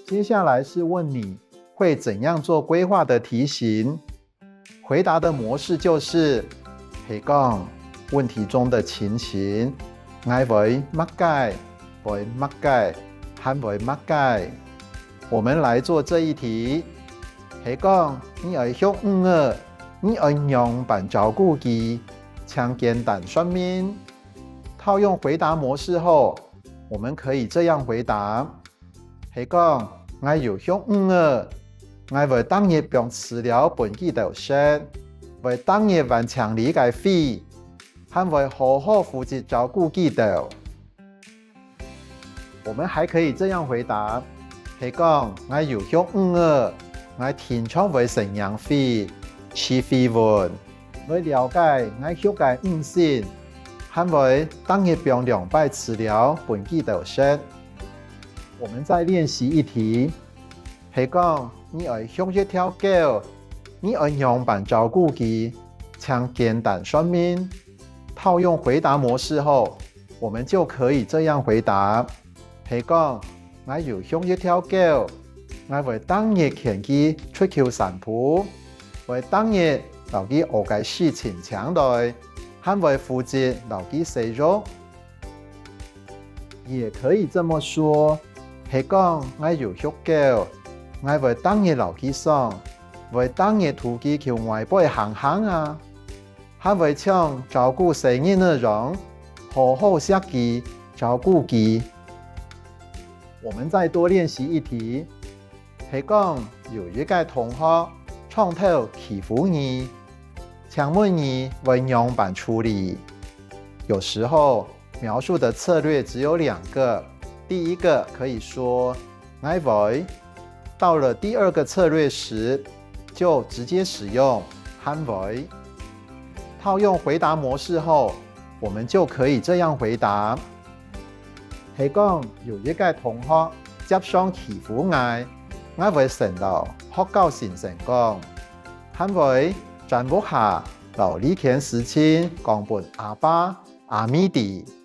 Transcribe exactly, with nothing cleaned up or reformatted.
接下來是問你會怎樣做規劃的題型。回答的模式就是，係講問題中的情形，𠊎會麼个，會麼个，還會麼个。我們來做這一題。係講你愛畜魚仔，你愛仰般照顧佢？請簡單說明。套用回答模式後，我們可以這樣回答：係講𠊎有畜魚仔，𠊎會逐日放飼料分佢兜食，會逐日還清理該水，還會好好負責照顧佢兜。我們還可以這樣回答：係講𠊎有畜魚仔，𠊎定著會先撿水、飼水分，來了解𠊎畜个魚性，還會逐日放兩擺飼料分佢兜食。我們再練習一題。係講你愛畜一條狗，你愛仰般照顧佢？請簡單說明。套用回答模式後，我們就可以這樣回答：係講𠊎有畜一條狗，𠊎會逐日牽佢出去散步，會逐日摎佢屙个屎清淨來，還會負責摎佢洗浴。也可以這麼說：係講𠊎有畜狗，𠊎會逐日摎佢爽，會逐日渡佢去外背行行啊，還會像照顧細人仔樣，好好惜佢，照顧佢。我們再多練習一題。係講有一個同學長透欺負你，請問你會仰般處理？有時候描述的策略只有兩個，第一個可以說「𠊎會」，到了第二個策略時，就直接使用「還會」。套用回答模式後，我們就可以這樣回答：係講有一個同學輒常欺負𠊎，𠊎會先摎學校先生講，還會轉屋下摎這件事情講分阿爸、阿姆知。